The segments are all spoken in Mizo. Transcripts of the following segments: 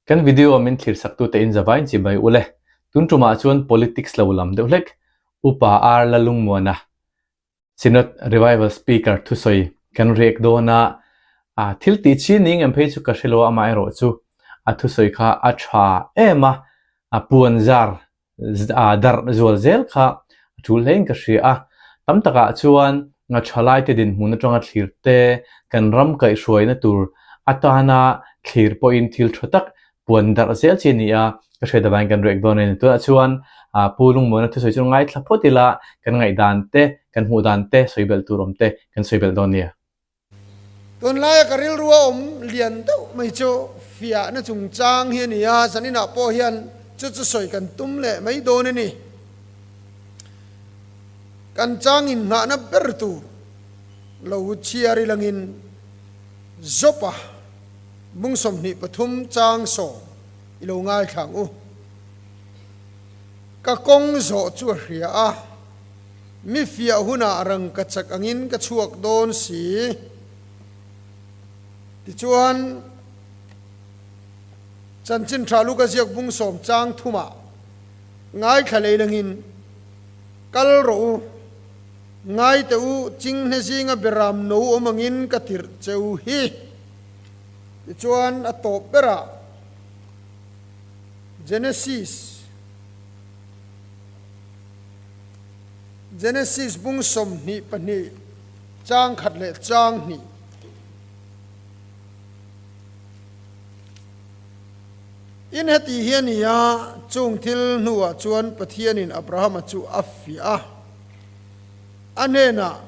Kan video min thlir sak tute in zavain chibai ule. Tun tumah chuan politics lo lam deuh hlek Upa R Lalungmuana Synod Revival Speaker thusawi kan riak dawn a, thil tih chi ni ngem phei chu ka hre lo a, amaherawh chu a thusawi kha a tha em a, a puan zar darh zual zel kha a tul hlein ka hria a. Tam takah chuan thalaite dinhmun atanga thlir te, kan ram kaihhruaina tur atana thlir pawhin thil tha tak puan darh zel chi a ni a, ka hriat avangin kan riak dawn a ni. Tunah chuan Pu Lungmuana thusawi chu ngaithla phawt ila, kan ngaihdan te, kan hmuh dan te, sawi belh tur awm te kan sawi belh dawn nia. Tunlaia ka rilru a awm lian deuh mai chu fiahna chungchang hi a ni a, zaninah pawh hian chu chu sawi kan tum leh mai dawn a ni. Kan chang inngahna ber tur lo chhiar ilangin Jopa bung 23 chang sawm i lo ngaithla ang u. Ka kawng zawh chu a hria a. Mi fiah hunah rangka chak angin ka chhuak dawn si. Tichuan, Chanchin Tha Luka ziak bung sawm chang thumah ngaithla lei langin, Kal rawh u, ngai teh u, chinghne zinga beram no awm angin ka tirh che u hi. Tichuan, a tawp berah Genesis. Genesis bung 22 chang khat leh chang hnih. In heti hi a ni a, chung thil hnuah chuan Pathianin Abrahama chu a fiah a, a hnenah,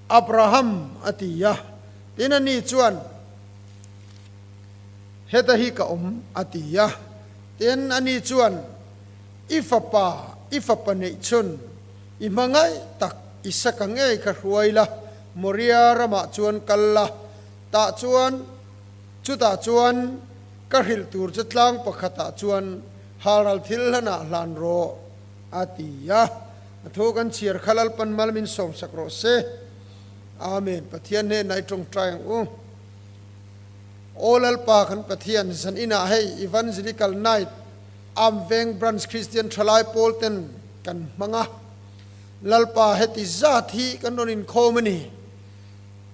Abraham, a ti a. Tin, ani chuan, Heta hi ka awm, a ti a. Tin, ani chuan, I fapa, i fapa neih chhun, i hmangaih tak Isaka ngei kha hruai la, Moria ramah chuan kal la, tah chuan, chutah chuan ka hrilh tur che tlang pakhatah chuan halral thil hlanah hlan rawh, a ti a. A thu kan chhiar kha Lalpan mal min sawmsak rawh se. Amen. Pathian hnenah i tawngtai ang u. Aw Lalpa kan Pathian, zan inah hei Evangelical Night, Amveng Branch Kristian Thalai Pawl ten kan hmang a, Lalpa heti zat hi kan rawn inkhawm a ni.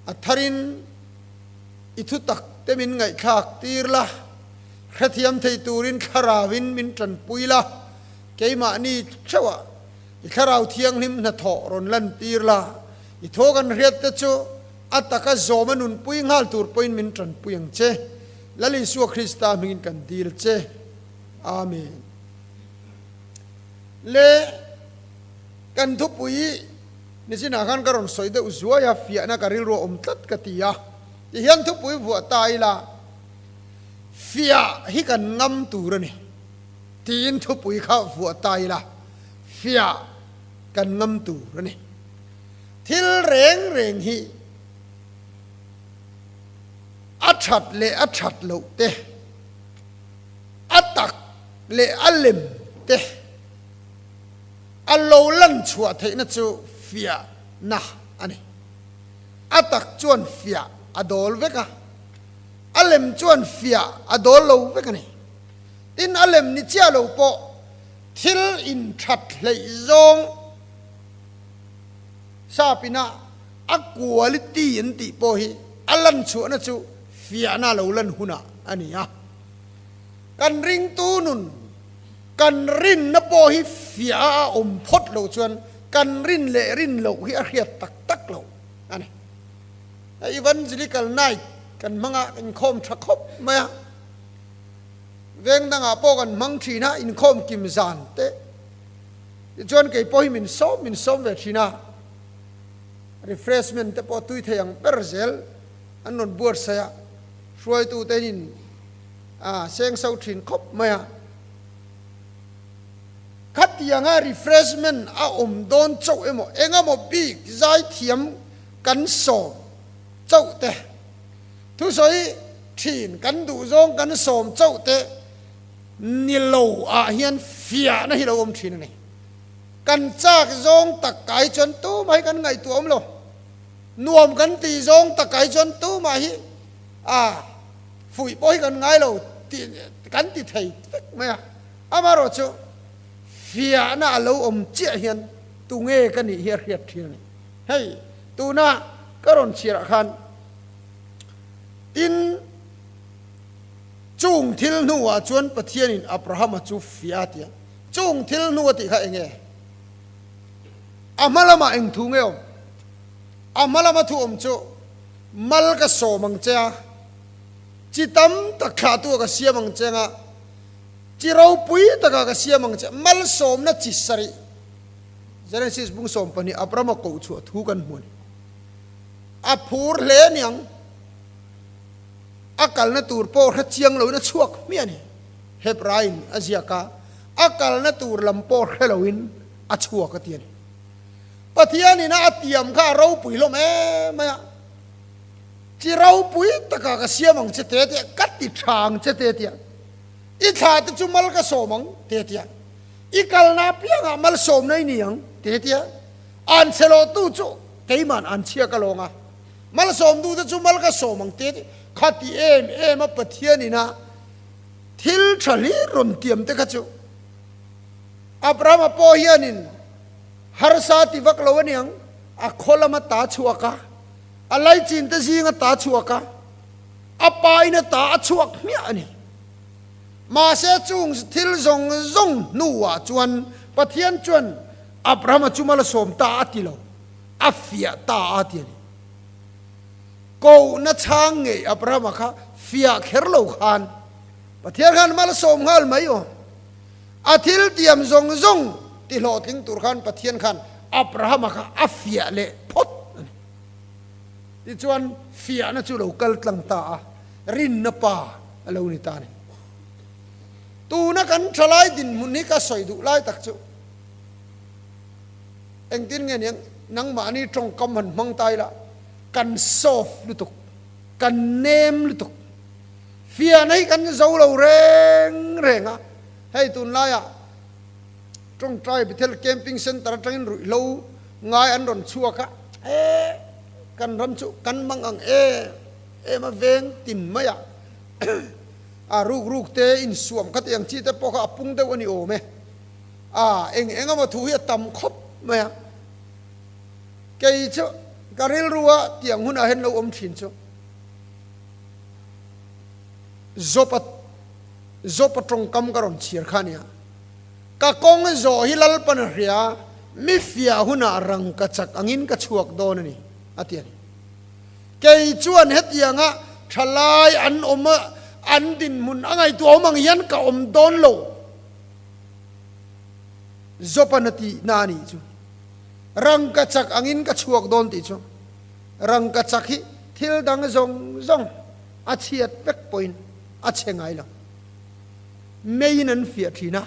A tharin i thutak te min ngaihthlak tir la, hrethiam thei turin thlarauin min tanpui la, keimahni theuhah i thlarau thianghlim hnathawh rawn lan tir la, i thaw kan hriat te chu a taka zawm a nunpui nghal tur pawhin min tanpui ang che. Lal Isua Krista hmingin kan dil che. Amen. Le kan thupui nichinah khan ka rawn sawi deuh zuai a, fiahna ka rilru a awm tlat ka ti a, tihian thupui vuah ta ila fiah hi kan ngam tur a ni tiin thupui kha vuah ta ila fiah kan ngam tur a ni. Thil reng reng hi a that leh a that loh te, A tak leh a lem te a lo lan chhuah theihna chu fiahna a ni. A tak chuan fiah a dawl vek a, a lem chuan fiah a dawl lo vek a ni. Tin, a lem ni chiah lo pawh thil inthat hleih zawng sapina a quality an tih pawh hi a lan chhuahna chu fiahna lo lan hunah a ni a. Kan ringtu nun, kan rinna pawh hi fiah a awm phawt lo chuan kan rin leh rin loh hi a hriat tak tak lo a ni. Evangelical Night kan hmang a, inkhawm tha khawp mai a. Veng dangah pawh kan hmang thin a, inkhawm kim zan te. Tichuan kei pawh hi min sawm min sawm ve thin a. Refreshment te pawh tui thei ang ber zel an rawn buatsaih a, hruaitute in a seng so thin khawp mai a. Khatianga refreshment a awm dawn chauh emaw engemaw bik zaithiam kan sawm chauh te, thusawi thin kan duhzawng kan sawm chauh te ni lo ah hian fiahna hi lo awm thin a ni. Kan chak zawng tak kai chuan tumah hi kan ngaihtuah awm lo. Nuam kan tih zawng tak kai chuan tumah hi a fuih pawh hi kan ngai lo tih Kan ti thei vek mai a. Amaherawhchu fiahna a lo awm chiah hian tunge ka nih hi a hriat thin a ni. Hei tuna ka rawn chhiarah khan tin chung thil hnuah chuan Pathianin Abrahama chu fiah a ti a. Chung thil hnu a tih kha eng nge? A hma lamah eng thu nge awm? A hma lama thu awm chu mal ka sawm ang che a, chi tam tak thlahtu ah ka siam ang che anga, chi ropui takah ka siam ang che, malsawmna chi sarih, Genesis bung 12 Abrahama koh chhuah thu kan hmu a ni. A phur hle a niang, a kalna tur pawh hre chiang loin a chhuak hmiah a ni. Hebraiin a ziak a, a kalna tur lam pawh hre loin a chhuak a ti a ni. Pathianin a tiam kha a ropui hlawm em mai a, Chi ropui takah ka siam ang che te tia, ka ti tha ang che te tia, i thla te chu mal ka sawm ang te tia, i kalna apiangah malsawmna i ni ang te tia, an chhe lawhtu chu keiman an chhia ka lawng a, malsawmtu te chu mal ka sawm ang te tia, kha ti em em a Pathianin a thil tha hlir rawn tiam te kha chu Abrahama pawh hianin Harsa ti vak lo aniang, a khaw lama ta chhuak a, a laichin te zinga ta chhuak a, a pa in a ta a chhuak hmiah a ni. Mahse chung thil zawng zawng hnuah chuan Pathian chuan Abrahama chu mal a sawm ta a ti lo, a fiah ta a ti a ni. Kohna chhang ngei Abrahama kha fiah kher lo khan Pathian khan mal a sawm nghal mai aw. A thil tiam zawng zawng ti hlawhtling tur khan Pathian khan Abrahama kha a fiah leh phawt a ni. Tichuan fiahna chu lo kal tlang ta a, rinna pa a lo ni ta a ni. Tuna kan thalai dinhmun hi ka sawi duh lai tak chu engtin nge niang nangmahni tawngkam han hmang ta ila kan soft lutuk, kan nem lutuk. Fiahna hi kan zo lo reng reng a, hei tunlaiah Tawngtai Bethel Camping Centre atangin ruihhlo ngai an rawn chhuak a, e kan ram chu kan mang ang em em a veng tin mai a, a ruk ruk te insuam kha tiang chi te pawh kha a pung deuh a ni awm e, a eng eng emaw thu hi a tam khawp mai a, kei chu ka rilrua tiang hunah hian lo awm thin chu. Job-a Job-a tawngkam ka rawn chhiar kha a nia. Ka kawng zawh hi Lalpan a hria, mi fiah hunah rang ka chak angin ka chhuak dawn a ni, a ti a ni. Kei chuan hetianga thalai an awm a, an dinhmun a ngaihtuah awm ang hian ka awm dawn lo, Job-a'n a tihna a nih chu. Rang ka chak angin ka chhuak dawn tih chu. Rangkachak hi thil dang zawng zawng a chhiat vek pawhin a chhe ngai lo. Meiin an fiah thin a,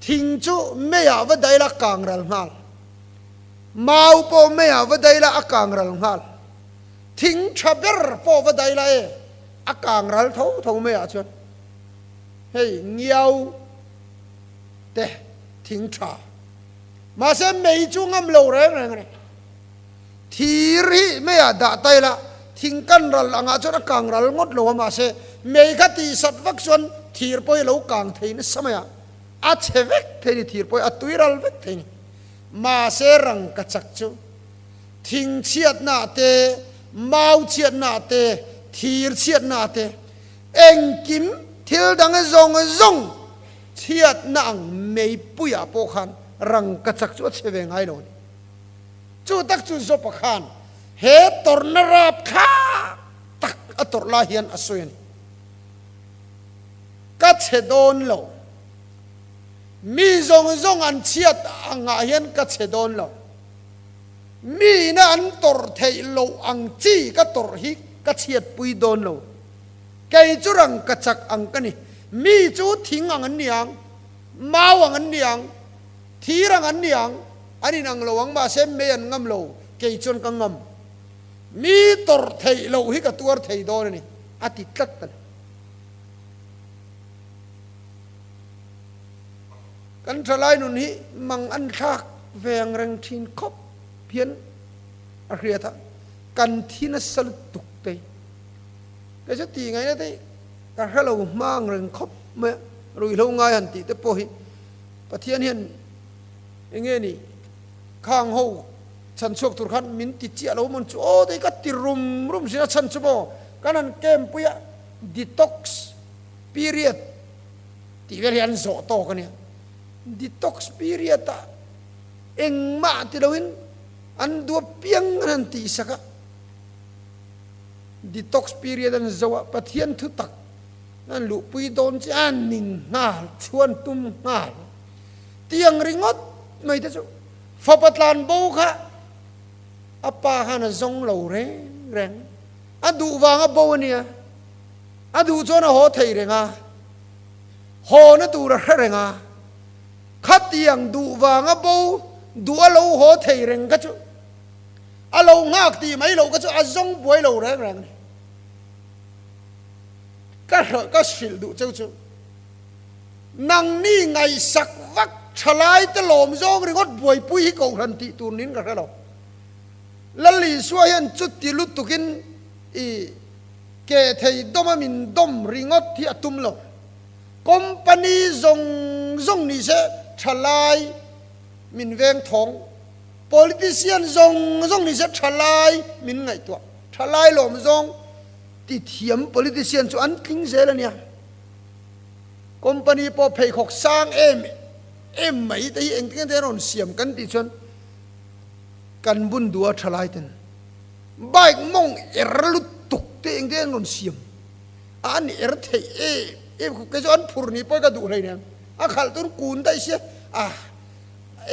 thing chu meiah va daih la a kang ral nghal. Mau pawh meiah va daih la a kang ral nghal. Thing tha ber pawh va daih la e, a kang ral tho tho meiah chuan. Hei ngiau te thing tha. Mahse mei chu ngam lo reng reng a ni. Thir hi meiah dah ta ila, thing kan ral angah chuan a kang ral ngawt lo a, mahse mei kha tihsat vak chuan thir pawh hi a lo kang thei nasa mai a, a chhe vek thei ni thir pawh hi a tui ral vek thei ni. Mahse rangkachak chu thing chhiatnaah te, mau chhiatnaah te, thir chhiatnaah te, engkim thil dang zawng zawng chhiatna ang meipuiah pawh khan rangkachak chu a chhe ve ngai lo a ni. Chu tak chu Jopa khan he tawrhna rapthlak tak a tawrh lai hian a sawi a ni. Ka chhe dawn lo. Mi zawng zawng an chhiat angah hian ka chhe dawn lo. Mi ina an tawrh theih loh ang chi ka tawrh hi ka chhiatpui dawn lo. Kei chu rang ka chak ang ka ni. Mi chu thing ang an ni ang, mau ang an ni ang, thir ang an ni ang. An in ang lo ang mahse mei an ngam lo, kei chuan ka ngam. Mi tawrh theih loh hi ka tuar thei dawn a ni, a ti tlat a ni. Kan thalai nun hi mang an thlak ve ang reng thin khawp hian a hriat a, kan thi nasa lutuk te. Kei chu ti ngaihna te ka hre lo hma ang reng khawp mai. mai a, ruihhlo ngai han tih te pawh hi Pathian hian eng nge ni khang ho chhan chhuak tur khan min ti chiah lo mawn chu aw tei ka ti rum rum sin a chhan chu maw kan han camp pui a detox period tih vel hi an zawh tawk a nia detox period ah engmah ti loin an duap piang an han tihsak a detox period an zo a Pathian thu tak an luhpui dawn che a ning nghal chhuan tum nghal tiang ringawt mai te chu fapa tlan bo kha a pa khan a zawng lo reng reng a duh vanga bo a nia a duh chuan a haw thei reng a haw na tur a hre reng a khatiang duh vanga bo duh a lo haw thei reng kha chu a lo nghak tih mai loh kha chu a zawng buai lo reng reng a ni. Ka ka hrilh duh cheu chu nangni ngaihsak vak thalai te lawm zawng ringawt buaipui hi kohhran tih tur niin ka hre lo. Lal Isua hian chuti lutukin i ke thei dawma min dawm ringawt hi a tum lo. Company zawng zawng ni se thalai min veng thawng, politician zawng zawng ni se thalai min ngaihtuah, thalai lawm zawng Ti thiam politician chu an tling zel a nia. Company pawh pheikhawk sang em em mai te hi engtin nge rawn siam kan tih chuan kan bun duh a tha lai ten bike mawng er lutuk te engtin nge rawn siam a an er theih em em khawp kei chu an phur ni pawh ka duh hleinem a khalh tun kun daih sia a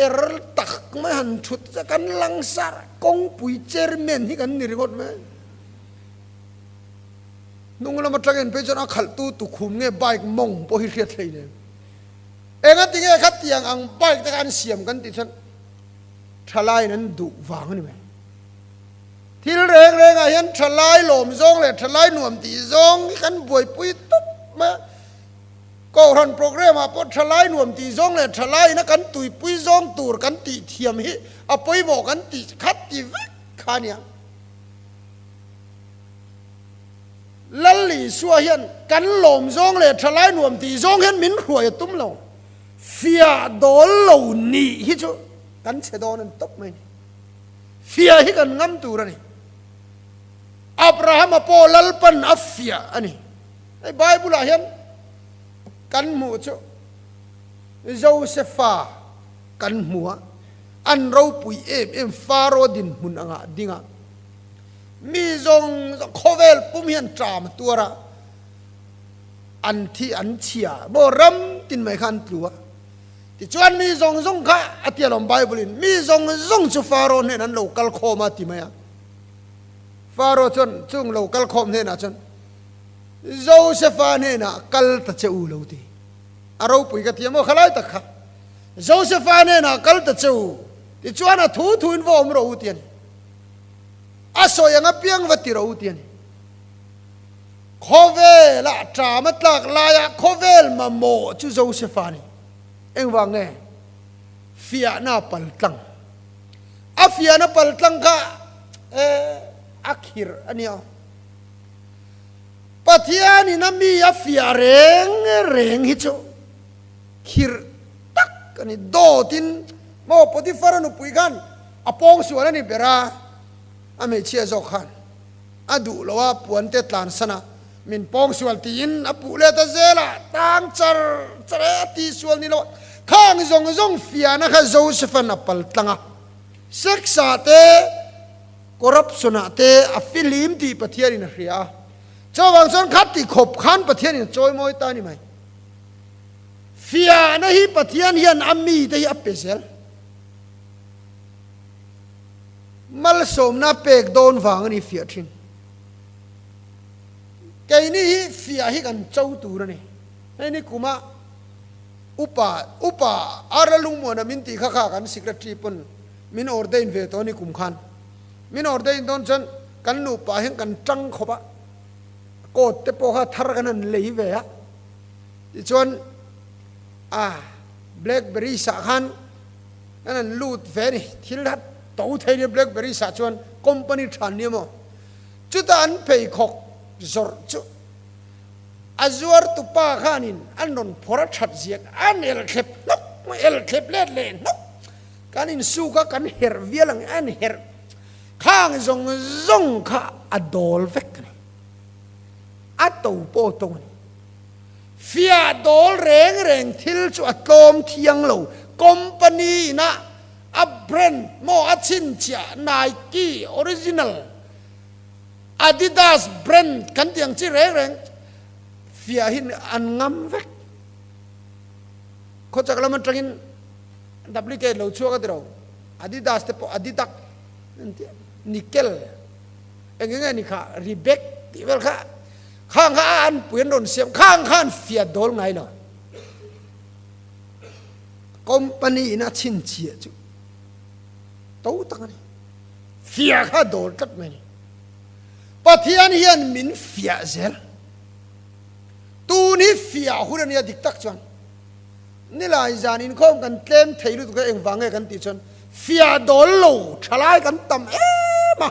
er tak mai han thut kan langsar kawngpui chairman hi kan ni ringawt mai. Hnung lam atang en phei chuan a khalh tu tukhum nge bike mawng pawh hi hriat hlei nen. Enga ti nge khatiang ang bike te kha an siam kan tih chuan thalaiin an duh vang a ni mai. Thil reng reng ah hian thalai lawm zawng leh thalai nuam tih zawng hi kan buaipui tawp mai a. Kohhran program ah pawh thalai nuam tih zawng leh thalaiin a kan tuipui zawng tur kan tih thiam hi a pawimawh kan tih khat ti vek kha a nia. Lal Isua hian kan lawm zawng leh thalai nuam tih zawng hian min hruai a tum lo. Fiah dawl lo nih hi chu kan chhe dawn a ni tawp mai ni. Fiah hi kan ngam tur a ni. Abrahama pawh Lalpan a fiah a ni. Hei Bible ah hian kan hmuh chu Josefa kan hmu a, an ropui em em Faro dinhmun angah ding a. Mi zawng zawng khawvel pum hian ṭam a tuar a, an thi an chhia maw ram tin mai kha an tlu a. Tichuan mi zawng zawng kha a ti alawm Bible in mi zawng zawng chu Faro hnenah an lo kal khawm a ti mai a. Faro chuan chung lo kal khawm hnenah chuan Josefa hnenah kal ta che u lo ti. A ropui ka ti a maw khalai tak kha. Josefa hnenah kal ta che u tichuan a thu thu in va awm rawh u ti a ni. A sawi ang apiang va ti rawh u ti a ni. Khawvelah ṭam a tlak laia khawvel mamawh chu Josefa a ni. Engvang nge? Fiahna a pal tlang. A fiahna pal tlang kha eh a khirh a nia. Pathianin a mi a fiah reng reng hi chu khirh tak a ni. Dawtin maw Potiphar-a nupui khan A pawng sual a ni ber a, a hmeichhia zawk khan a duh lo a, puan te tlan san a, min pawng sual tiin a puh let a zel a, tang char char e a ti sual ni lo a, khang zawng zawng fiahna kha Joseph-a'n a pal tlang a, sex-ah te, corruption-ah te a fihlim tih Pathianin a hria a, chuvang chuan kha ti khawp khan Pathianin a chawimawi ta a ni mai. Fiahna hi Pathian hian a mite hi a pe zel. Malsawmna pek dawn vang a ni fiah thin. Keini hi fiah hi kan cho tur a ni. Hei ni kuma upa upa Arla Lungmuana min tih kha kha kan secretary pawn min ordain ve tawh a ni kum khan. Min ordain dawn chuan kan nupa hian kan tang khawp a, coat te pawh kha thar kan han lei ve a. Tichuan a blackberry sah khan An an lut ve a ni. Thil hat to thei nia Blackberry sah chuan company than nia maw. Chutah an pheikhawk zawrh chu A zuartupa khanin an rawn phawrh a that ziak an el thlep hnawk mai, el thlep let leh hnawk. Kan insuk a, kan herh vial ang an herh khang zawng zawng kha a dawl vek a ni. A to pawh a to a ni. Fiah dawl reng reng thil chu a tlawm thiang lo. Company ina a brand maw a chhinchhiah Nike original Adidas brand kan tih ang chi reng reng fiahin an ngam vek. Khawchak lam atangin duplicate lo chhuak a ti ro. Adidas te pawh Adidak an ti a, Nickel eng enge ni kha Reebok tih vel kha khang kha a anpui an rawn siam khang khan fiah dawl ngai lo. Company in a chhinchhiah chu to tak a ni. Fiah kha dawl tlat mai a ni. Pathian hian min fiah zel. Tun hi fiah hun a nia dik tak chuan. Nilai zan inkhawm kan tlem thei lutuk a engvang nge kan tih chuan fiah dawl lo thalai kan tam em a.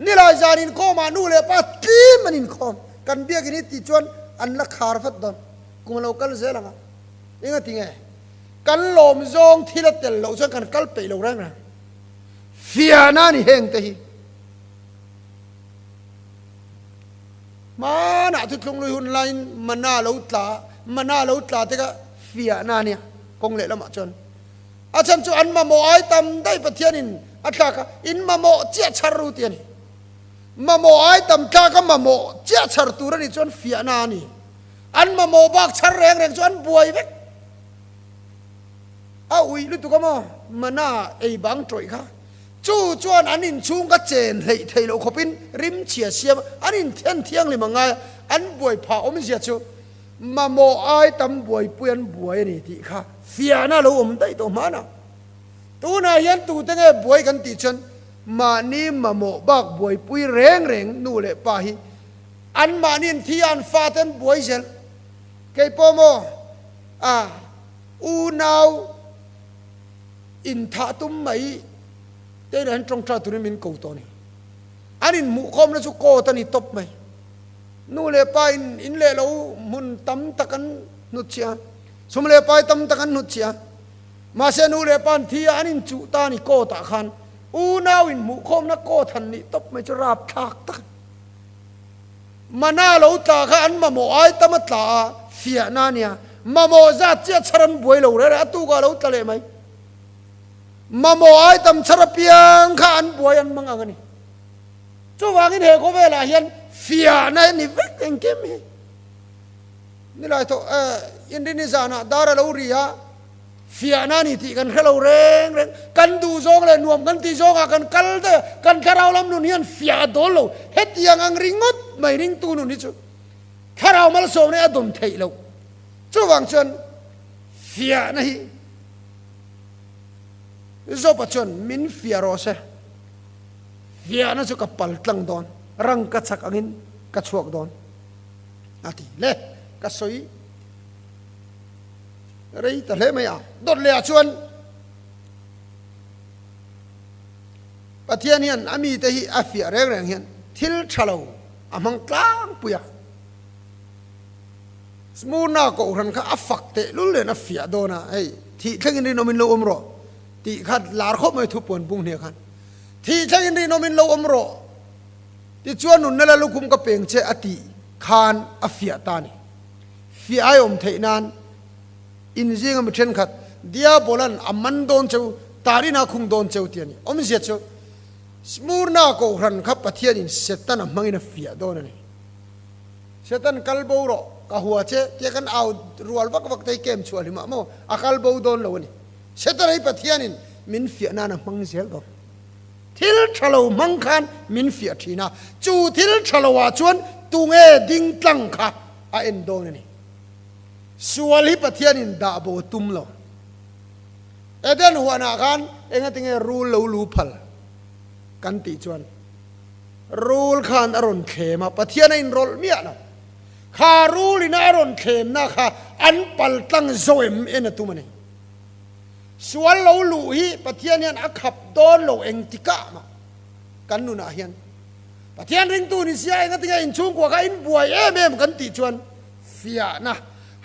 Nilai zan inkhawmah nu leh pa tlim an inkhawm. Kan biakin hi tih chuan an la khar vat dawn. Kum a lo kal zel ang a. Engati nge? Kan lawm zawng thil a tel loh chuan kan kal peih lo reng reng. Fiahna a ni heng te hi. Hmanah thuthlung lui hun laiin mana lo tla, mana lo tla te kha fiahna a nia kawng leh lamah chuan. A chhan chu an mamawh ai tam daih Pathianin a thlak a, in mamawh chiah chhar ru tih a ni. Mamawh ai tam thlak a mamawh chiah chhar tur a nih chuan fiahna a ni. An mamawh bak chhar reng reng chu an buai vek. A uih lutuk a maw? Mana ei bang tawih kha. Chu chuan an inchhung ka chen hleih theih loh khawpin rimchhia siam an inthen thianghlim a ngai a, an buai phah awmzia chu mamawh ai tam buaipui an buai a ni tih kha fiahna a lo awm daih tawh hmanah. Tunah hian tute nge buai kan tih chuan mahni mamawh bak buaipui reng reng nu leh pa hi anmahni an thi a, an fate an buai zel. Kei pawh maw a unau inthah tum mai te hian tawngtai turin min ko tawh a ni. An inhmuhkhawmna chu court a ni tawp mai. Nu leh pa in in leh lo hmun tam tak an hnutchhiah a, sum leh pai tam tak an hnutchhiah a. Mahse nu leh pa an thi a, an inchuh ta a ni court ah khan. Unau inhmuhkhawmna court han nih tawp mai chu rapthlak tak a ni. Mana lo tla kha an mamawh ai tam a tla a, fiahna a nia. Mamawh zat chiah chhar an buai lo reng reng, a tukah lo tla leh mai. Mamawh ai tam chhar apiang kha an buai an mang ang a ni. Chuvangin he khawvelah hian fiahna a ni vek engkim hi. Nilai thawh eh Inrini zanah dar a lo ri a. Fiahna a ni tih kan hre lo reng reng. Kan duh zawng leh nuam kan tih zawngah kan kal daih a, kan thlarau lam nun hian fiah a dawl lo. Hetiang ang ringawt mai ringtu nun hi chu thlarau malsawmna hi a dawn theih loh. Chuvang chuan fiahna hi Job-a chuan min fiah rawh se, fiahna chu ka pal tlang dawn, rang ka chak angin ka chhuak dawn a ti le. Ka sawi. Rei ta hle mai a. Dawt leh ah chuan Pathian hian a mite hi a fiah reng reng hian thil tha lo a hmang tlangpui a. Smurna kohhran kha a fak teh lul nen a fiah dawn a, hei thih thlengin rinawmin lo awm rawh tih kha lar khawp mai thupuan bung hniah khan thih thlengin rinawmin lo awm rawh tichuan nunna la lukhum ka peng che a tih khan a fiah ta a ni. Fiah ai awm theih nan in zinga mi thenkhat Diabolan a man dawn cheu, tarina khung dawn cheu tih a ni. Awmzia chu Smurna kohhran kha Pathianin Setana hmangin a fiah dawn a ni. Setan kal bo rawh, ka hua che tia kan au rual vak vak te hi kem chhuah hlimah maw a kal bo dawn lo a ni. Setana hi Pathianin min fiah nan a hmang zel dawn. Thil tha lo hmang khan min fiah thin a, chu thil tha lo ah chuan tunge ding tlang kha a en dawn a ni. Sual hi Pathianin dah bo a tum lo. Eden huanah khan engatinge rul lo lu phal kan tih chuan rul khan a rawn thlem a, Pathian a inrawlh miah lo. Kha rul ina a rawn thlemna kha an pal tlang zo em en a tum a ni. Sual lo luh hi Pathian hian a khap dawn lo engtikah mah kan nunah hian. Pathian ringtu ni sia engatinge inchhungkua kha in buai em em kan tih chuan. Fiahna,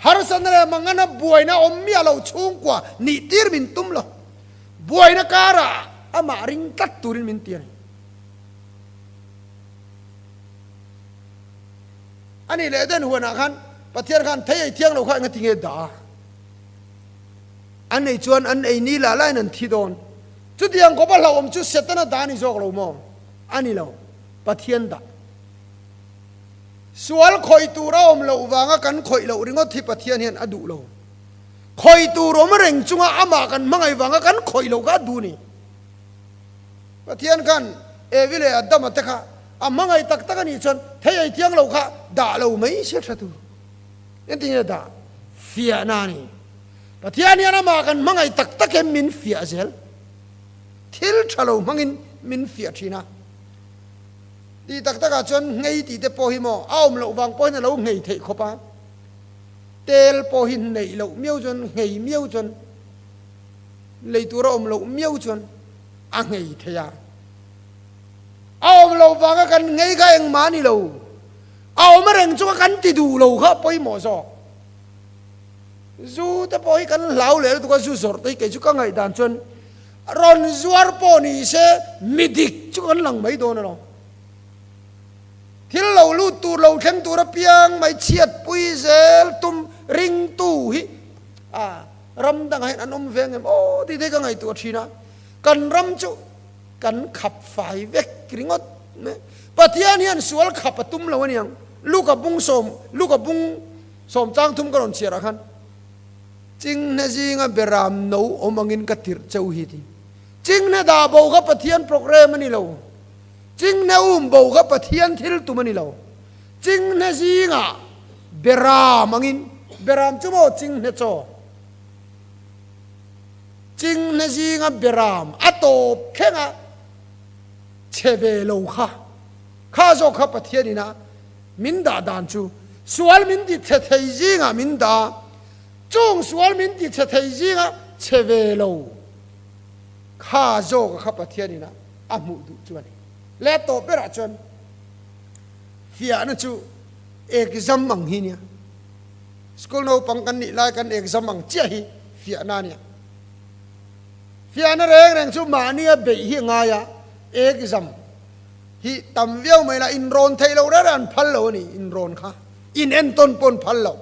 harsatna leh mangana buaina awm miah lo chhungkua nih tir min tum lo. Buaina karah amah ring tlat turin min ti a ni. A nih leh Eden huanah khan Pathian khan thei ei thiang lo kha engati nge dah a? An ei chuan an ei ni lah lahin an thi dawn. Chutiang khawpa hlauhawm chu Setana dah a ni zawk lo maw? A ni lo. Pathian dah. Sual khawih tur a awm loh vanga kan khawih loh ringawt hi Pathian hian a duh lo. Khawih tur awm reng chunga amah kan hmangaih vanga kan khawih loh kha a duh ni. Pathian khan Evi leh Adama te kha a hmangaih tak tak a nih chuan thei ei thiang lo kha dah lo mai se tha tur. Engtin nge dah? Fiahna a ni. Pathian hian amah kan hmangaih tak tak em min fiah zel. Thil tha lo hmangin min fiah thin a. Tih tak takah chuan nghei tih te pawh hi maw a awm loh vang pawhin a lo nghei theih khawp a, tel pawh hi neih loh miau chuan nghei miau chuan lei tur a awm loh miau chuan a nghei thei a. A awm loh vanga kan nghei kha engmah a ni lo, a awm reng chunga kan ti duh lo kha a pawimawh zawk. Zu te pawh hi kan hlau leh lutuk a, zu zawrh te hi kei chu ka ngaihdan chuan Rawn zuar pawh ni se mi dik chu kan lang mai dawn alawm. Thil lo lut tur lo thleng tur apiang mai chhiatpui zel tum ringtu hi a ram dangah hian an awm ve ngem aw tih te ka ngaihtuah thin a. Kan ram chu kan khap fai vek ringawt mai. Pathian hian sual khap a tum lo aniang. Luka bung sawm Luka bung sawm chang thum ka rawn chhiar ah khan. Chinghne zinga beram no awm angin ka tirh cheu hi ti. Chinghne dah bo kha Pathian program a ni lo. Chinghne um bo kha Pathian thil tum a ni lo. Chinghne zinga beram angin, beram chu maw chinghne chaw? Chinghne zinga beram a tawp thlenga che ve lo kha, kha zawk kha Pathian ina min dah dan chu sual min ti chhe thei zingah min dah a, chung sual min ti chhe thei zinga chhe ve lo kha zawka kha Pathianin a a hmuh duh chu a ni. Leh tawh berah chuan fiahna chu exam ang hi nia, school naupang kan nih lai kan exam ang chiah hi fiahna a nia. Fiahna reng reng chu mahnia beih hi a ngai a, exam. Hi tam viau mai la inrawn theih loh reng reng an phal lo a ni, inrawn kha inentawn pawh an phal lo.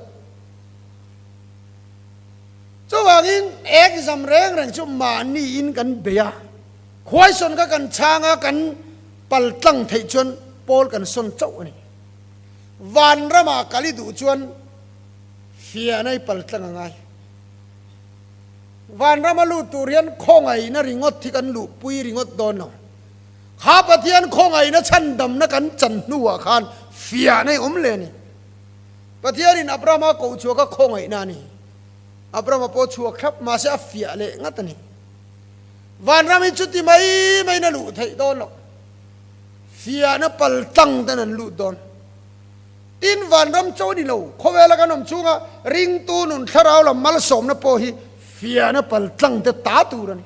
Chuvangin exam reng reng chu mahniin kan bei a, khuaisawn kha kan chhang a, kan pal tlang theih chuan pawl kan sawn chauh a ni. Vanramah kal i duh chuan fiahna i pal tlang a ngai. Vanrama lut tur hian khawngaihna ringawt hi kan luhpui ringawt dawn lo. Kha Pathian khawngaihna chhandamna kan chan hnuah khan fiahna i awm leh a ni. Pathianin Abrahama koh chhuah kha khawngaihna a ni. Abrahama pawh chhuak thlap mahse a fiah leh ngat a ni. Vanram hi chuti mai maiin a luh theih dawn loh. Fiahna pal tlang ten an lut dawn. Tin, vanram cho a ni lo. Khawvela kan awm chhunga ringtu nun thlarau lam malsawmna pawh hi fiahna pal tlang te ta tur a ni.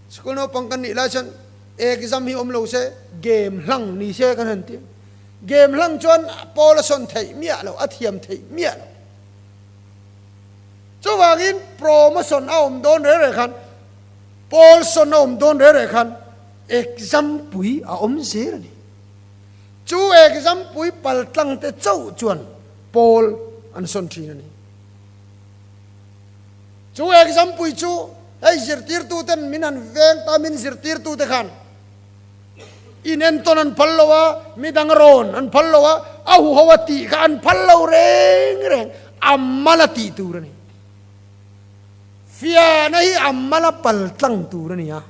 School naupang kan nih lai chuan exam hi awm lo se game hlang ni se kan han ti a, game hlang chuan pawl a sawn theih miah lo, a thiam theih miah lo. Chuvangin promotion a awm dawn reng reng khan, pawl sawn a awm dawn reng reng khan exam pui a awm zel a ni. Chu exam pui pal tlang te chauh chuan pawl an sawn thin a ni. Chu exam pui chu hei zirtirtuten min han veng ta, min zirtirtute khan inentawn an phal lo a, midang rawn an phal lo a, a huho a tih kha an phal lo reng reng, a mal a tih tur a ni. Fiahna hi a mal a pal tlang tur a ni a.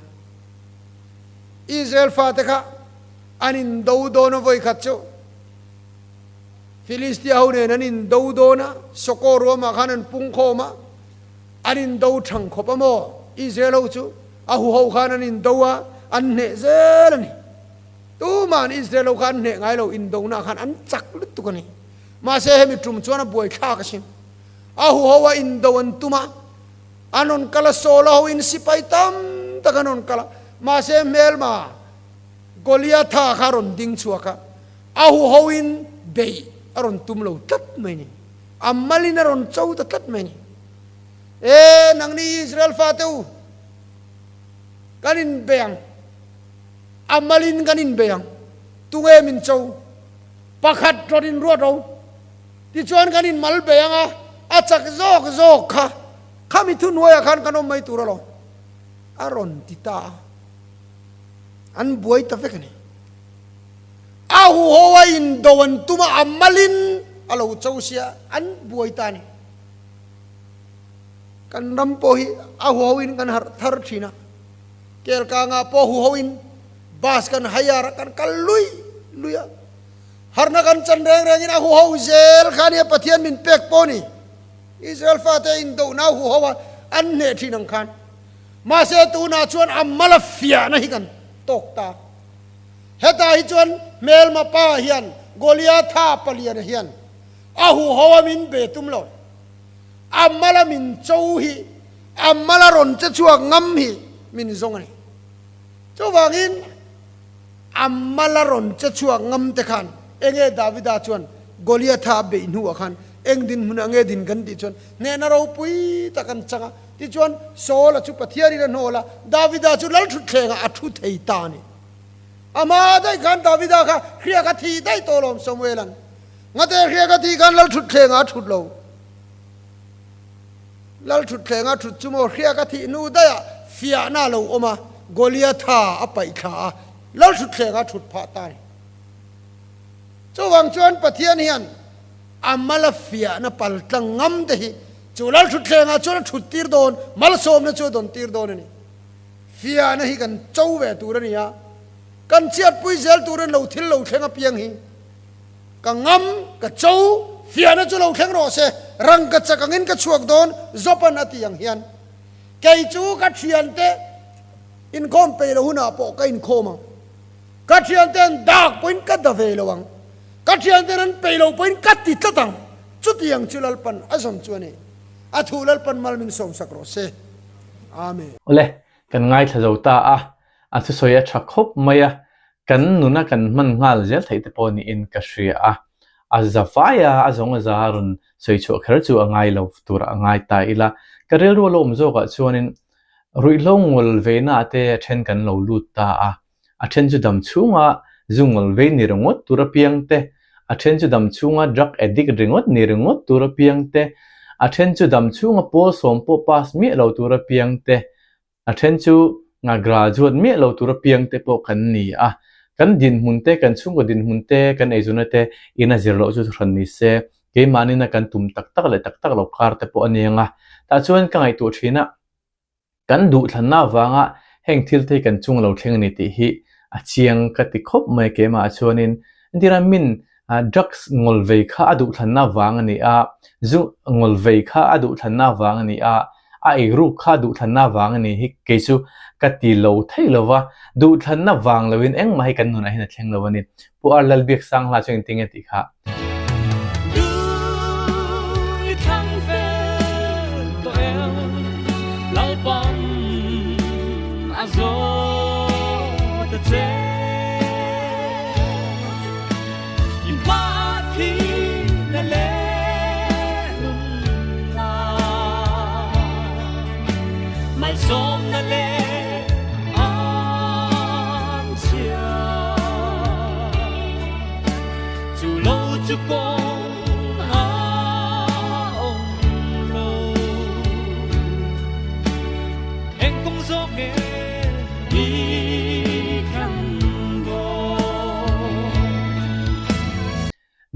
Israel fate kha an indo dawn a vawikhat chu. Filistia ho nen an indo dawn a, Soko ruamah khan an pung khawm a, an indo thang khawp a maw? Israel ho chu a huho khan an indo a, an hneh zel a ni. Tuma'n Israel ho kha an hneh ngai lo, indona khan an chak lutuk a ni. Mahse hemi tum chuan a buaithlak asin. A huho a indo an tum a, an rawn kal a, Saul a hoin sipai tam tak an rawn kal a, mahse hmelma Goliatha kha a rawn ding chhuak a. A huhoin beih a rawn tum lo tlat mai ni. A malin a rawn cho ta tlat mai ni. E, nangni Israel fate u, kan inbei ang. A malin kan inbei ang. Tunge min cho? Pakhat rawn inruat ro. Tichuan kan inmal bei ang a, a chak zawk zawk kha, khami thuhnuaiah khan kan awm mai tur alawm. A rawn ti ta a. An buai ta vek a ni. A huho a indo an tum a, a malin a lo cho sia, an buai ta a ni. Kan ram pawh hi a huho in kan harh thar thin a, Kelkangah pawh huho in bus kan hire a, kan kal lui lui a. Harhna kan chan reng rengin a huho zel kha nia Pathian min pek pawh ni. Israel fate indohna huho a an hneh thin ang khan. Mahse tunah chuan a mal a fiahna hi kan tawk ta. Hetah hi chuan hmelma pa hian Goliatha paliana hian a huho a min be tum lo. A mal a min cho hi, a mal a rawn che chhuak ngam hi min zawng a ni. Chuvangin a mal a rawn che chhuak ngam te khan enge Davida chuan Goliatha a beih hnuah khan eng dinhmunah nge din kan tih chuan hnehna ropui tak an chang a. Tichuan, Saul-a chu Pathianin a hnawl a, Davida chu lalthutthlengah a thu thei ta a ni. Amah daih khan Davida kha hriak a thi daih tawh lawm Samuel-a'n. Ngate hriak a thih khan lalthutthlengah a thut lo. Lalthutthlengah a thut chu maw hriak a thih hnu daihah fiahna a lo awm a, Goliatha a paih thla a, lalthutthlengah a thut phah ta a ni. Chuvang chuan Pathian hian a mala fiahna paltlang ngam te hi Chu lalthutthlengah chuan a thut tir dawn, malsawmna chu a dawn tir dawn a ni. Fiahna hi kan cho ve tur a ni a, kan chhiatpui zel tur a ni lo, thil lo thleng apiang hi ka ngam, ka cho, fiahna chu lo thleng rawh se, rang ka chak angin ka chhuak dawn, Job-a'n a tih ang hian. Kei chu ka thiante inkhawm peih lo hunah pawh ka inkhawm ang, ka thiante an dak pawhin ka da ve lo ang, ka thianten an peih lo pawhin ka ti tlat ang. Chutiang chu Lalpan a zawm chu a ni. A thu Lalpan mal min sawmsak rawh se. Amen. Awle, kan ngaithla zo ta a, a thusawi a tha khawp mai a, kan nuna kan hman nghal zel theih te pawh niin ka hria a, a za fai a, a zawng a za a rawn sawi chhuah kher chu a ngai lo tur a ngai ta ila, ka rilru a lo awm zawkah chuanin ruihhlo ngawl veina ah te a then kan lo lut ta a, A then chu dam chhunga zu ngawl vei ni ringawt tur apiang te, a then chu dam chhunga drug addict ringawt ni ringawt tur apiang te, a then chu dam chhunga pawl sawm pawh pass miah lo tur apiang te, a then chu graduate miah lo tur apiang te pawh kan ni a. Kan dinhmun te, kan chhungkaw dinhmun te, kan eizawnna te in a zir loh chu thuhran ni se, keimahnin a kan tum tak tak leh tak tak lo kar te pawh a ni ang a. Tah chuan ka ngaihtuah thin a. Kan duhthlanna avanga heng thil te hi kan chung lo thleng a ni tih hi a chiang ka ti khawp mai keimah chuanin entirah min drugs ngawl vei kha a duhthlanna avang a ni a, zu ngawl vei kha a duhthlanna avang a ni a, a eiruk kha a duhthlanna avang a ni hi kei chu ka ti lo thei lo va, duhthlanna vang loin engmah hi kan nunah hian a thleng lo a ni. Pu Ar Lalbiaksang hla chu engtin nge tih kha.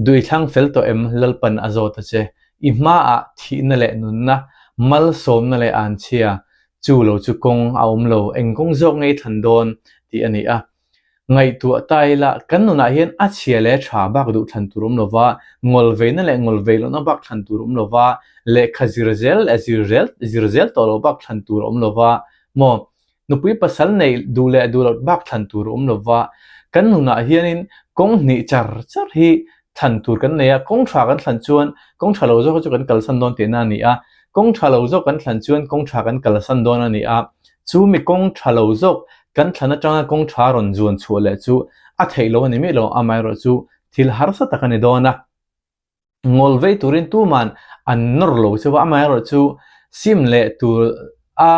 Duithlang fel tawh em Lalpan a zawt a che. I hmaah thihna leh nunna, malsawmna leh anchhia, chu lo chu kawng a awm lo, eng kawng zawk nge i thlan dawn tih a ni a. Ngaihtuah ta ila, kan nunah hian a chhia leh tha bak duh thlan tur awm lova, ngawl veina leh ngawl vei lohna bak thlan tur awm lova, lehkha zir zel leh zir zel zir zel tawh loh bak thlan tur awm lova, maw nupui pasal nei duh leh duh loh bak thlan tur awm lova, kan nunah hianin kawng hnih char char hi thlan tur kan nei a, kawng tha kan thlan chuan kawng tha lo zawk chu kan kalsan dawn tihna a ni a, kawng tha lo zawk kan thlan chuan kawng tha kan kalsan dawn a ni a, chu mi kawng tha lo zawk kan thlan atanga kawng tha rawn zuan chhuah leh chu a theih lo a ni miah lo, amaherawhchu thil harsa tak a ni dawn a. Ngawl vei turin tuman an nawr lo chauh a, amaherawhchu sim leh tur a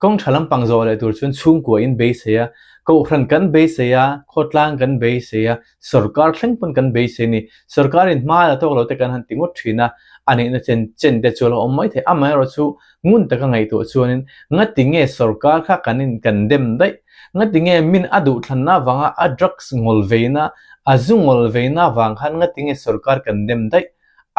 kawng tha lampang zawh leh tur chuan chhungkua in beisei a, kohhran kan beisei a, khawtlang kan beisei a, sorkar thleng pawn kan beisei a ni. Sorkarin hma la tawk lo te kan han ti ngawt thin a, a nihna chen chen te chu a lo awm mai thei. Amaherawhchu ngun taka ngaihtuah chuanin ngati nge sorkar kha kan in kan dem daih? Ngati nge min a duhthlanna avanga a drugs ngawl veina, a zu ngawl veina avang khan ngati nge sorkar kan dem daih?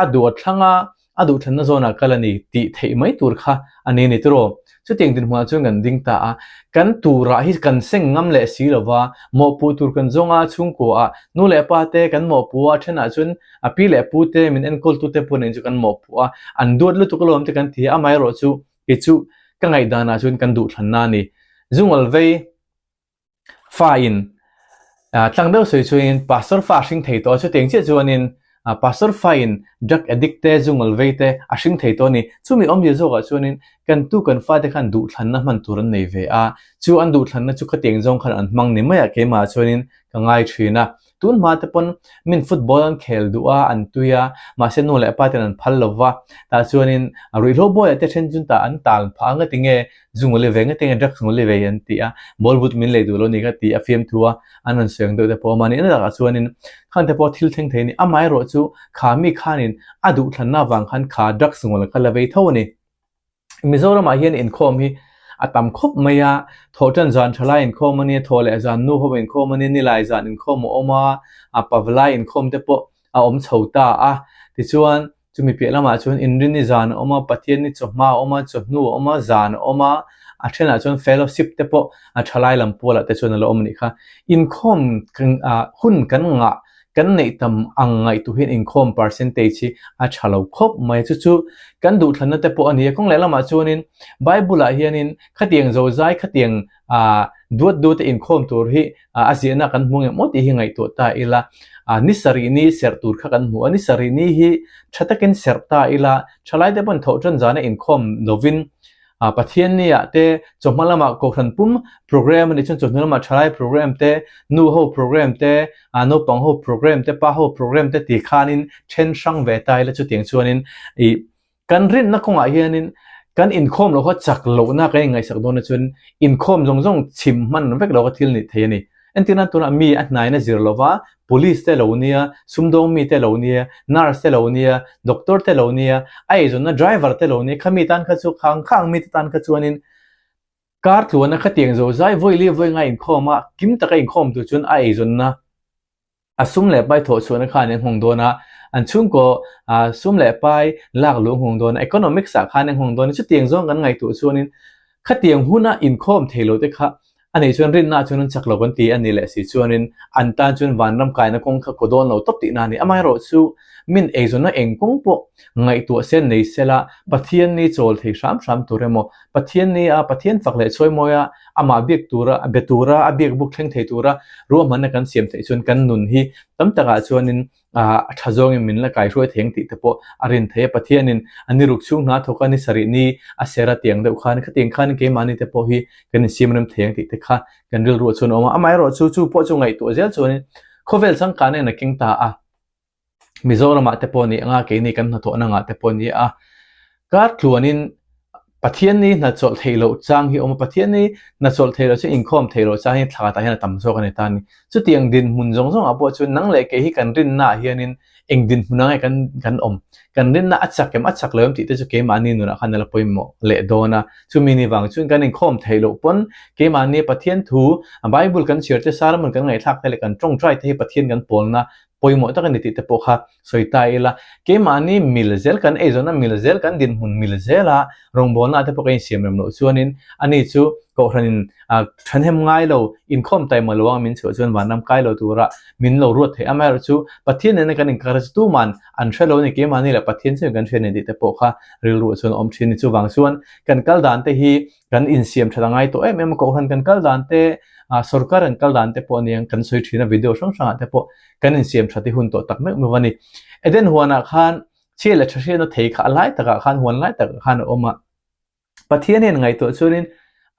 A duh a thlang a, a duhthlanna zawnah kal a ni tih theih mai tur kha a ni a ni tiraw? Chutiang dinhmunah chuan kan ding ta a, kan turah hi kan seng ngam leh si lova, mawhpuh tur kan zawng a, chhungkuaah nu leh pa te kan mawhpuh a, thenah chuan a pi leh pu te min enkawltu te pawh nen chu kan mawhpuh a, an duat lutuk alawm te kan ti a, amaherawhchu kei chu ka ngaihdanah chuan kan duhthlanna a ni. Zungal vei fa in tlang deuh sawi chuanin pastor fa a hring thei tawh a, chutiang chiah chuanin pastor fa in drug addict te zungal vei te a hring thei tawh a ni. Chumi awmzia zawkah chuanin kan tu kan fate khan duhthlanna hman tur an nei ve a, chu an duhthlanna chu khatiang zawng khan an hmang ni maiah keimah chuanin ka ngai thin a. Tun hma te pawn min football an khel duh a, an tui a, mahse nu leh pa ten an phal lo va, tah chuanin ruihhlo bawiah te then chun tah an tal phah a, ngati nge zu ngawli ve, ngati nge drugs ngawli ve an ti a, ball but min lei duh lo ni ka ti a fiamthu a, an rawn sawi ang deuh te pawh a mahni na takah chuanin khang te pawh thil thleng thei a ni, amaherawhchu kha mi khanin a duhthlanna avang khan kha drugs ngawl kha la vei tho a ni. Mizoramah hian inkhawm hi a tam khawp mai a, thawhtan zan tha lai inkhawm a nia, thawh leh zan nu ho inkhawm a nia, nilai zan inkhawm a awm a, a pavalai inkhawm te pawh a awm chho ta a. Tichuan, chumi piah lamah chuan Inrini zan a awm a, Pathianni chawhma a awm a, chawhnu a awm a, zan a awm a, a thenah chuan fellowship te pawh a thalai lam pualah te chuan a la awm a nih kha. Inkhawm hun kan ngah Kan neih tam ang ngaihtuah hian inkhawm percentage hi a tha lo khawp mai a, chu chu kan duhthlanna te pawh a ni a. Kawng leh lamah chuanin Bible ah hianin khatiang zozai khatiang ah duat duat a inkhawm tur hi a ziahna kan hmu ngem aw tih hi ngaihtuah ta ila. Ni sarih ni serh tur kha kan hmu a, ni sarih ni hi tha takin serh ta ila, thalai te pawn thawh tan zana inkhawm lovin Ah Pathian ni ah te chawhma lamah Kohhran pum program a nih chuan chawhnu lamah thalai program te, nu ho program te, ah naupang ho program te, pa ho program te ti khanin then hrang ve ta ila chutiang chuanin ih kan rinna kawngah hianin kan inkhawm loh kha chak lohna kan inngaihsak dawn a chuan inkhawm zawng zawng chhim hman vek loh kha thil nih thei a ni. Entir nan tunah mi a hnaina zir lova Police te lo nia, sumdawng mi te lo nia, nurse te lo nia, doctor te lo nia, a eizawnna driver te lo nia, khami tan kha chu khang khang mi te tan kha chuanin kar tluana khatiang zo zai vawi li vawi nga inkhawm a, kim taka inkhawm tur chuan a eizawnna a sum leh pai thawh chhuahna khan an nghawng dawn a, an chhungkaw sum leh pai lak luh a nghawng dawn a, economics ah khan an nghawng dawn a, chutiang zawng kan ngaihtuah chuanin khatiang huna inkhawm thei lo te kha A nih chuan rinna chuan an chak lo kan ti a ni leh si chuanin an tan chuan vanram kaina kawng kha kaw dawn lo tawp tihna a ni. Amaherawhchu min eizawnna eng kawng pawh ngaihtuah se nei sela Pathian ni chawl thei hram hram tur emaw, Pathian ni a Pathian fak leh chawimawi a amah biak tura be tura a biak buk thleng thei tura ruahmanna kan siam theih chuan kan nun hi tam takah chuanin a tha zawngin min la kaihruai thei ang tih te pawh a rin thei a, Pathianin a ni ruk chhung hna thawk a ni sarih ni a ser a tiang deuh khan khatiang khan keimahni te pawh hi kan insiam rem thei ang tih te kha kan rilruah chuan a awm a, amaherawh chu chu pawh chu ngaihtuah zel chuanin khawvel changkana in a keng ta a, Mizoramah te pawh ni anga keini kan hnathawhna angah te pawh ni a, kar tluanin Pathian ni hna chawlh theih loh chang hi a awm a, Pathian ni hna chawlh theih loh chu inkhawm theih loh chang hi thla tah hian a tam zawk a ni ta a ni. Chutiang dinhmun zawng zawngah pawh chuan nang leh kei hi kan rinna ah hianin eng dinhmun ang nge kan kan awm, kan rinna a chak em a chak lo em tih te chu keimahni nunah khan a la pawimawh leh dawn a. Chumi ni vang chuan kan inkhawm theih loh pawn keimahni Pathian thu Bible kan chhiar te, sermon kan ngaihthlak te leh kan tawngtai te hi Pathian kan pawlna pawimawh tak a ni tih te pawh kha sawi ta ila, keimahni mil zel kan eizawnna mil zel kan dinhmun mil zela rawngbawlna ah te pawh kan insiam rem loh chuanin ani chu Kohhranin thahnem ngai lo inkhawm taima lo ang min chhuah chuan vanram kai lo tura min lo ruat theih amaherawh chu Pathian nena kan inkar chu tuman an hre lo a ni keimahni leh Pathian chuan kan hria a ni tih te pawh kha rilruah chuan a awm thin a ni. Chuvang chuan kan kal dan te hi kan insiam that a ngai tawh em em a, Kohhran kan kal dan te, sorkar kan kal dan te pawh aniang kan sawi thin a, video hrang hrangah te pawh kan insiam that hi hun tawh tak meuh meuh a ni. Eden huanah khan chhia leh tha hriatna thei kha a lai takah khan huan lai takah khan a awm a, Pathian hian ngaihtuah chuanin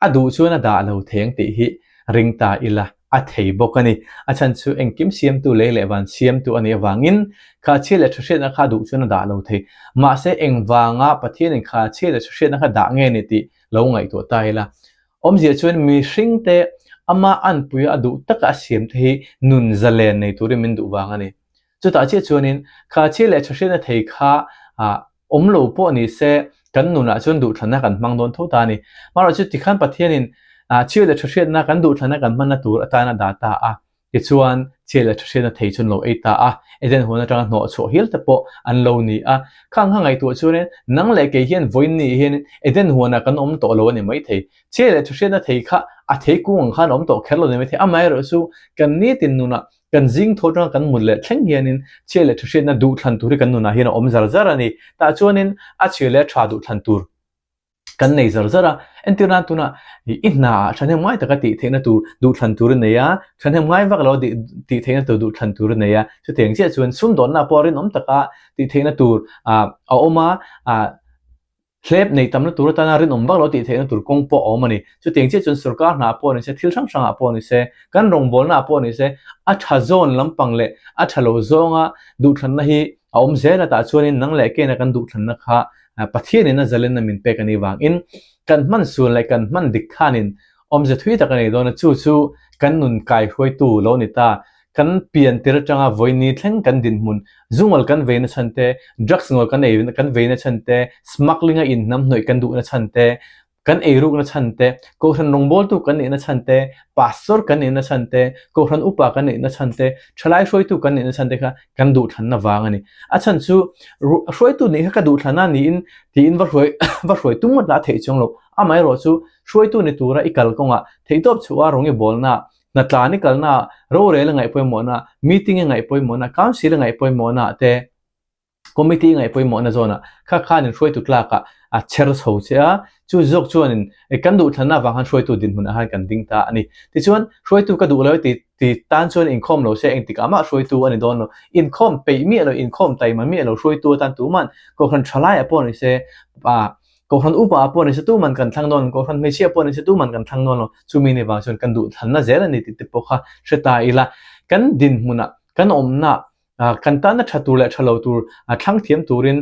a duh chuan a dah lo theng tih hi ring ta ila. a thei bawk a ni. A chhan chu engkim siamtu lei leh van siamtu a nih avangin kha chhia leh tha hriatna kha duh chuan a dah lo thei. Mahse engvanga Pathianin kha chhia leh tha hriatna kha dah nge ni tih lo ngaihtuah ta ila. Awmzia chuan mihringte ama anpuia a duh taka a siamte hi nun zalen nei turin min duh vang a ni. Chutah chiah chuanin kha chhia leh tha hriatna thei kha awm lo pawh ni se kan nunah chuan duhthlanna kan hmang dawn tho ta a ni. Amaherawhchu tikhan Pathianin chhia leh tha hriatna kan duhthlanna kan hmanna tur atana dah ta a, tichuan chhia leh tha hriatna thei chuan lo ei ta a, Eden huan atanga hnawh chhuah hial te pawh an lo ni a. Khang kha ngaihtuah chuanin nang leh kei hian vawiin ni hian Eden huanah kan awm tawh lo a ni maithei. Chhia leh tha hriatna thei kha a thei kung ang khan a awm tawh kher lo a ni maithei. Amaherawhchu kan nitin nunah Kan zing thaw atanga kan mut leh thleng hianin chhia leh tha hriatna duh thlan tur hi kan nunah hian a awm zar zar a ni. Tah chuanin a chhia leh a tha duh thlan tur kan nei zar zar a. Entir nan tunah i hnaah thahnem ngai taka tih theihna tur duh thlan tur i nei a, thahnem ngai vak lo tih theihna tur duh thlan tur i nei a. Chutiang chiah chuan sumdawnna pawh rinawm taka tih theihna tur a awm a. Hlep nei tamna tur atana rinawm vak lo tih theihna tur kawng pawh a awm a ni. Chutiang chiah chuan sorkar hna pawh ni se, thil hrang hrangah pawh ni se, kan rawngbawlnaah pawh ni se, a tha zawn lampang leh a tha lo zawnga duhthlanna hi a awm zel a, tah chuanin nang leh kena kan duhthlanna kha Pathianin a zalenna min pek a nih vangin kan hman sual leh kan hman dik khanin awmze thui tak a nei dawn a, chu chu kan nun kaihruaitu lo ni ta. Kan pian tir atanga vawiini thleng kan dinhmun, zu ngawl kan veina chhan te, drugs ngawl kan ei kan veina chhan te, smuggling a inhnamhnawih kan duhna chhan te, kan eirukna chhan te, kohhran rawngbawltu kan nihna chhan te, pastor kan nihna chhan te, kohhran upa kan nihna chhan te, thalai hruaitu kan nihna chhan te kha kan duhthlanna vang a ni. A chhan chu hruaitu nih kha ka duhthlanna niin tiin va hruai va hruai tum ngawt lah a theih chuang lo. Amaherawhchu hruaitu ni tura i kal kawngah theihtawp chhuah a rawng i bawlna Hnatlan i kalna, rorel a ngaih pawimawhna, meeting a ngaih pawimawhna, council a ngaih pawimawhna te, committee a ngaih pawimawhna zawnah kha khanin hruaitu tlakah a chher chho che a, chu zawk chuanin kan duhthlanna avang khan hruaitu dinhmunah khan kan ding ta a ni. Tichuan, hruaitu ka duh lo e ti ti tan chuan inkhawm lo se engtikah mah hruaitu a ni dawn lo. Inkhawm peih miah lo, inkhawm taima miah lo hruaitu atan tuman kohhran thalaiah pawh ni se, Kohhran upa ah pawh ni se tuman kan thlang dawn lo, kohhran hmeichhia pawh ni se tuman kan thlang dawn lo. Chumi ni vang chuan kan duh thlanna zel a ni tih te pawh kha hre ta ila. Kan dinhmunah, kan awmna, kan tana tha tur leh tha lo tur thlang thiam turin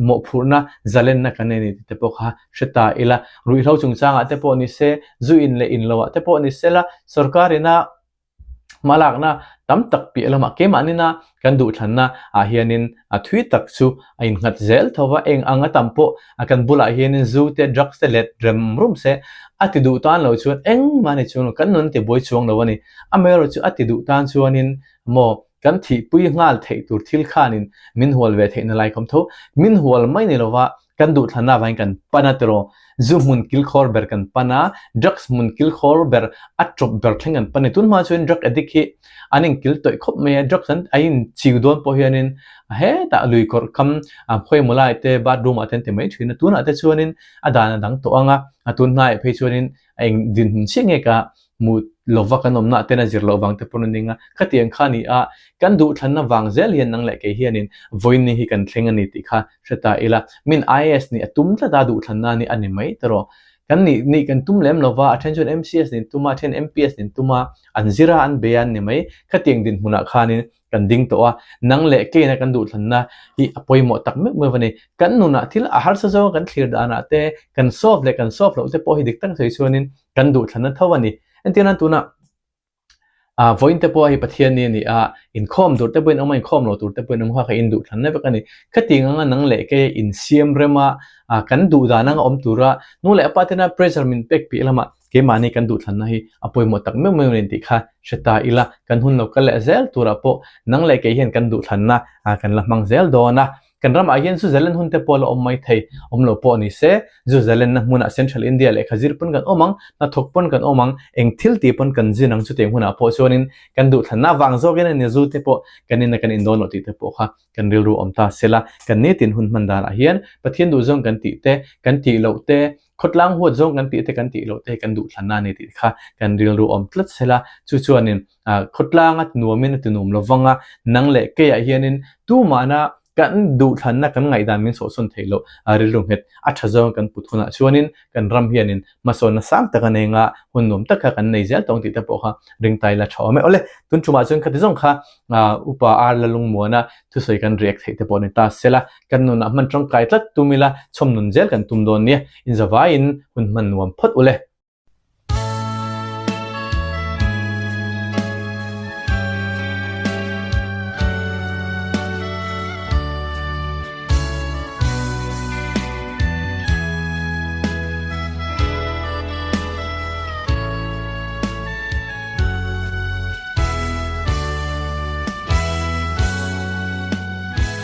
mawhphurhna, zalenna kan nei a ni tih te pawh kha hre ta ila. Ruihhlo chungchangah te pawh ni se, zu in leh in loah te pawh ni se la, sorkar ina Hmalakna tam tak piah lamah keimahni-na kan duhthlanna ah hianin a thui tak chu a innghat zel tho va, eng ang a tam pawh a kan bulah hianin zu te drugs te let rem rum se a ti duh tan lo chuan engmah ni chuang lo, kan nun ti buai chuang lo a ni. Amaherawhchu chu a ti duh tan chuanin maw kan thihpui nghal theih tur thil khanin min hual ve theihna lai ka awm tho. Min hual mai ni lova Kan duhthlanna avangin kan pan a tiraw? Zu hmun kilkhawr ber kan pan a, drugs hmun kilkhawr ber a tawp ber thleng kan pan a ni. Tun hma chuan drug addict hi an inkil tawih khawp mai a, drugs an a inchiu dawn pawh hianin hetah lui kawrh kam khawi emaw lai te bathroom ah te an ti mai thin a. Tunah te chuanin a dan a dang tawh ang a, a tun hnaiah phei chuanin a eng dinhmun chiah nge ka hmu lova kan awmna ten a zir loh vang te pawn a ning a, khatiang kha ni a, kan duhthlanna vang zel hian nang leh kei hianin vawiin hi kan thleng a ni tih kha hre ta ila, min IAS nih a tum tlat a, duhthlanna ni a ni mai tawh. Kan nih nih kan tum lem lova, a then chuan MCS nih an tum a, a then MPS nih an tum a, an zir a, an bei a an ni mai. Khatiang dinhmunah khanin kan ding tawh a, nang leh keina kan duhthlanna hi a pawimawh tak meuh meuh a ni. Kan nunah thil a harsa zawnga kan thlir danah te, kan solve leh kan solve loh te pawh hi dik tak sawi chuanin kan duhthlanna tho a ni. Entir nan tunah ah vawiin te pawh hei Pathian ni a ni a, inkhawm tur te pawhin awm a, inkhawm lo tur te pawhin awm kha ka induhthlanna vek a ni. Khatiang anga nang leh kei insiam rema ah kan duh dan anga awm tura nu leh pa tena pressure min pek piah lamah keimahni kan duhthlanna hi a pawimawh tak meuh meuh a ni tih kha hre ta ila, kan hun lo kal leh zel turah pawh nang leh kei hian kan duhthlanna kan la hmang zel dawn a. Kan ramah hian zu zalenna hun te pawh la awm mai thei, awm lo pawh ni se, zu zalenna hmunah Central India lehkha zir pawn kan awm ang, hnathawk pawn kan awm ang, eng thil tih pawn kan zin ang chutiang hunah pawh chuanin kan duhthlanna vang zawkin a ni zu te pawh kan ina kan indawn loh tih te pawh kha kan rilru awm ta sela, kan nitin hun hman danah hian Pathian duhzawng kan tih te, kan tih loh te, khawtlang huat zawng kan tih te kan tih loh te hi kan duhthlanna a ni tih kha kan rilru awm tlat sela, chu chuanin khawtlanga nuamin a ti nuam lovang a, nang leh keiah hianin tumahna. Kan duhthlanna kan ngaihdan min sawhsawn theih loh rilru nghet a tha zawng kan put hunah chuanin kan ram hianin hmasawnna sang tak a nei nga hun nuam tak kha kan nei zel tawng tih te pawh kha ring tai la tha awm e. Awle, tun tumah chuan khati zawng kha Upa Ar Lalungmuana thusawi kan react theih te pawh ni ta sela, kan nunah hman tangkai tlat tum ila chhawm nun zel kan tum dawn nia, inzavaiin hun hman nuam phawt ule.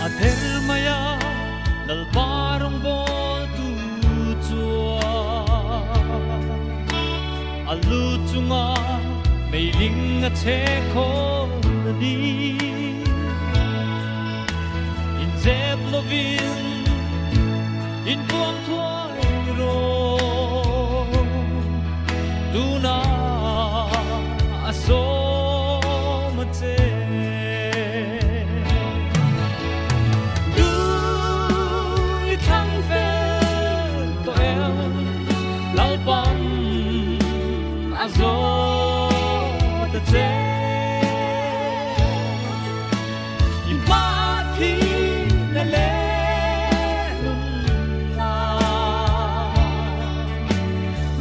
A ther mai a, Lalpa rawngbawltu chuan a lu chunga meiling a che khawl a ni. Inzep lovin inpuang thuai rawh, tunah a sawm a che. Dui thlang fel tawh em, Lalpan a zawt a che. I hma thi na le nun na,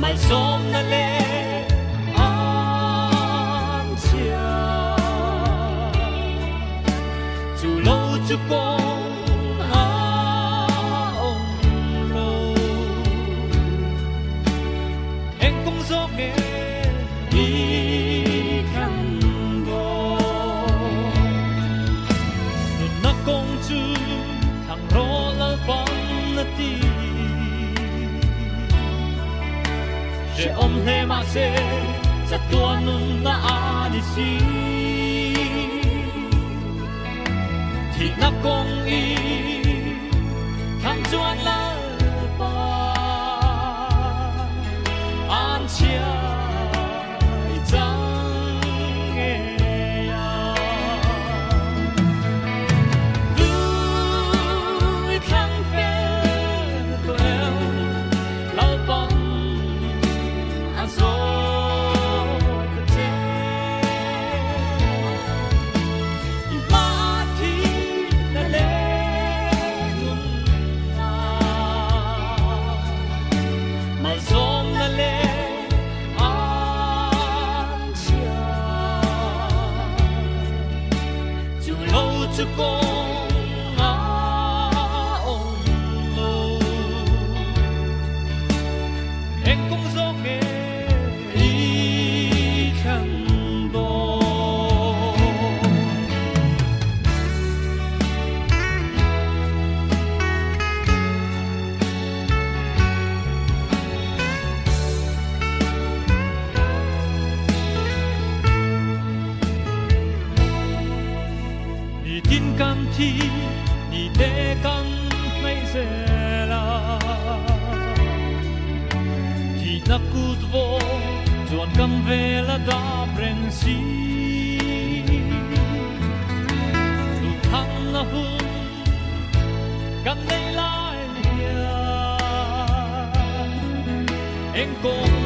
malsawm na le an chhia. Chu lo chu kawng a awm lo, eng kawng zawk nge i thlang dawn? Nunna kawng chu thlang rawh Lalpan a ti. Hrehawm hle mahse chatuan nunna a ni si. Thihna kawng i thlang chuan Lalpa an chhia i chang ngei a. Tui thlang fel tawh em Lalpan a zawt a che. I hma thi na le nun na, malsawm na le an chhia. Chu lo chu kawng a awm lo, eng kawng zawk nge i thlang dawn? Nitin kan thi, ni te kan hnaih zel a. Thihna kut vaw chuan kam vel a dap reng si. Duhthangna hun kan nei lai hian eng kawng